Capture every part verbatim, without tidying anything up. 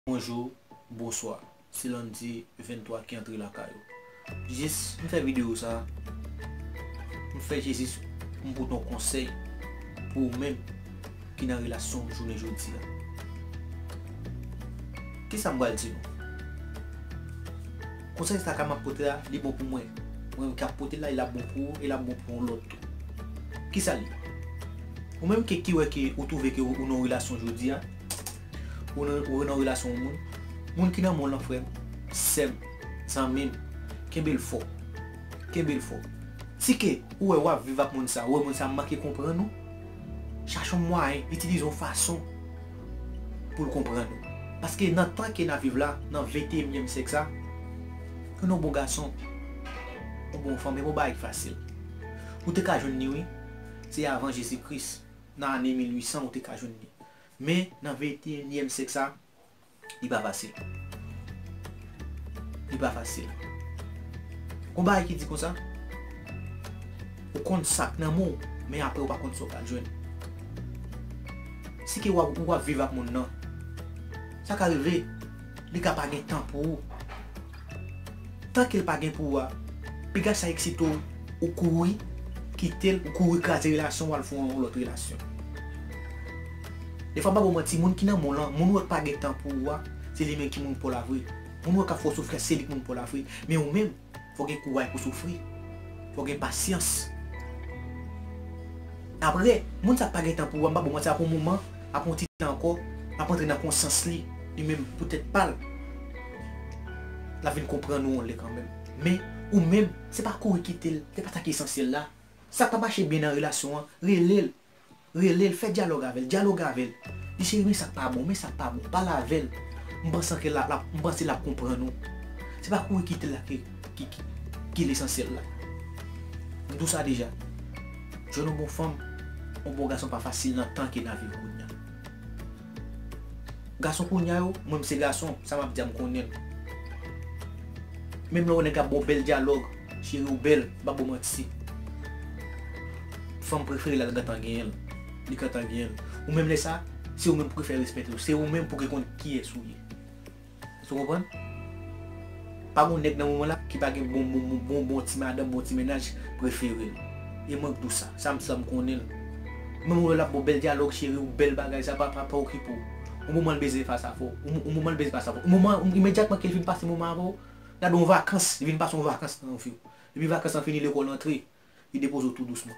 Bonjou, bonswa. Se Landy venntwa ki antre lakay ou. Jis, m fè videyo sa, m fè jis pou m pote yon konsèy pou ou menm ki nan relasyon w jounen jodi a. Kisa m pral di nou? Konsèy sa ka m ap pote a, li bon pou mwen. Mwen menm k ap pote l la, e l ap bon pou ou, e l ap bon pou yon lòt tou. Kisa l ye? Ou menm ke, ki wè ke ou twouve ke ou, ou nan yon relasyon jodi a, ou nan, ou nan relasyon yon moun, moun ki nan moun lan, frè m, sè m, zanmi m, kenbe l fò. Kenbe l fò. Si ke ou wè w ap viv ak moun sa, ou wè moun sa manke konprann ou, chache yon mwayen, itilize yon fason pou l konprann ou. Paske nan tan ke n ap viv la, nan venteyinyèm syèk sa, pou yon bon gason, yon bon fanm, e pa yon bagay ki fasil. Ou te ka jwenn li, wi. Se avan Jezi Kris, nan ane mil uit san, ou te ka jwenn li. Men, nan venteyinyèm syèk sa, li pa fasil. Li pa fasil. Gon bagay ki di konsa, ou konn sa k nan men w, men apre ou pa konn sa w pral jwenn. Si ke w ap, w ap viv ak moun nan, sa ka rive, li ka pa gen tan pou ou. Tan ke l pa gen pou ou a, piga sa eksite w, ou kouri kite l, ou kouri kraze relasyon w, al fè yon lòt relasyon. Defwa, m pa ba w manti, moun ki nan men w lan, moun ou wè k pa gen tan pou ou a, se li menm ki moun pa w la vre. Moun ou wè k ap fè w soufri a, se li k moun pa w la vre. Men ou menm, fò w gen kouraj pou w soufri. Fò w gen pasyans. Apre, moun sa k pa gen tan pou ou a, m pa ba w manti, apre yon moman, apre yon ti tan ankò, l ap antre nan konsyans li, li menm, pou tèt pa l. L ap vin konprann ou yon lè kanmenm. Men, ou menm, se pa kouri kite l, se pa sa ki esansyèl la. Sa k pa mache byen nan relasyon an, rele l. Rele l, fè dyalòg avè l, dyaloge avè l. Di, cheri, men sa k pa bon, men sa k pa bon, pale avè l. M panse ke l ap, l ap, m panse l ap konprann ou. Se pa kouri kite l la ki, ki, ki, ki lesansyèl la. M di w sa deja. Jwenn yon bon fanm, yon bon gason pa fasil nan tan ke n ap viv kounye a. Gason kounye a yo, mwen m se gason, sa m ap di a m konnen l. Menm lè yon nèg ap ba w bèl dyalòg, cheri ou bèl, m p ap ba w manti. Fanm prefere l, l gentan genyen l. Li gentan genyen l. Ou menm lè sa, se ou menm pou fè respè tou. Se ou menm pou konn kiyès ou ye. Èske w konprann? Pa gon nèg nan moman la ki pa gen bon, bon, bon, bon, bon ti madanm, bon ti mennaj prefere l. E mwen k di w sa, sa m, sa m konnen l. Menm lè l ap ba w bèl dyalòg, cheri, ou bèl bagay, sa pa, pa, pa okipe w. Yon moman l bezwen pase avè w. Yon, yon moman l bezwen pase avè w. Yon moman, imedyatman ke l fin pase moman avè w, gade yon vakans, li vin pase yon vakans nan vi w. Depi vakans lan fini, lekòl antre, li depoze w tou dousman.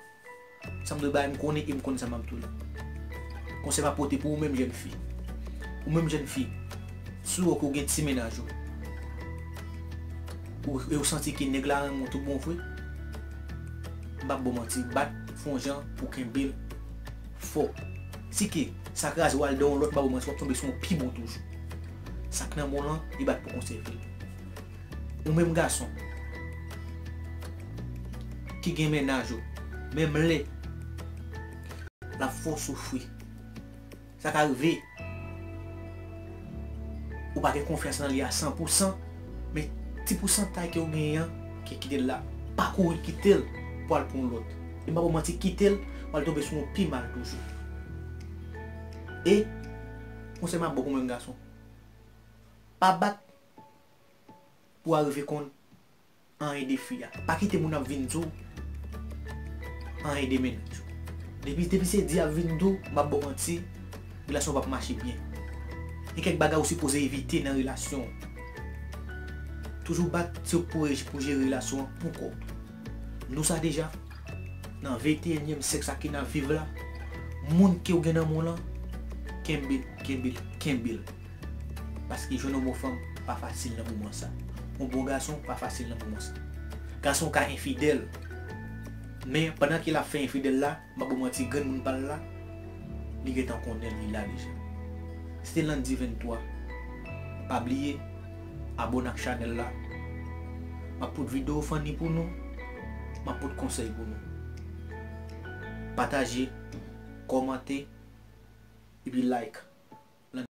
Sa m dwe bay, m konnen e m konn sa m ap di w la. Konsèy m ap pote pou ou menm jèn fi. Ou menm jèn fi, si w wè ke w gen ti mennaj ou, ou, e w santi ke nèg la renmen w tout bon vre, m p ap ba w manti, bat, fè yon jan pou kenbe l fò. Si ke sa kraze w al dan yon lòt, m p ap ba w manti, w ap tonbe sou yon pi bon toujou. Sa k nan men w lan, li bat pou konsève l. Ou menm gason ki gen mennaj ou, menm lè l ap fè w soufri, sa ka rive ou pa gen konfyans nan li a san pou san, men ti pousantay ke w genyen an, ki kite l la, pa kouri kite l pou al pran yon lòt. E m p ap ba w manti, kite l, w al tonbe sou yon pi mal toujou. E konsèy m ap ba w pou menm gason, pa bat pou w arive konn anyen de fi a. Pa kite moun ap vin di w anyen de mennaj ou. Depi, depi se di ap vin di w, m p ap ba w manti, relasyon p ap mache byen. Gen kèk bagay ou sipoze evite nan relasyon w. Toujou bat, se ou k pou, pou jere relasyon an pou kò w. M di w sa deja, nan venteyinyèm syèk sa ke n ap viv la, moun ke w gen nan men w lan, kenbe l, kenbe l, kenbe l. Paske jwenn yon bon fanm pa fasil nan moman sa. Yon bon gason pa fasil nan moman sa. Gason ka enfidèl. Men pandan ke l ap fè enfidèl la, m p ap ba w manti, grenn moun pa l la, li gentan konnen li la deja. Se te Landy venntwa. Pa bliye, abòne ak chanèl la. M ap pote videyo funny pou nou. M ap pote konsèy pou nou. Pataje, kòmante, epi like.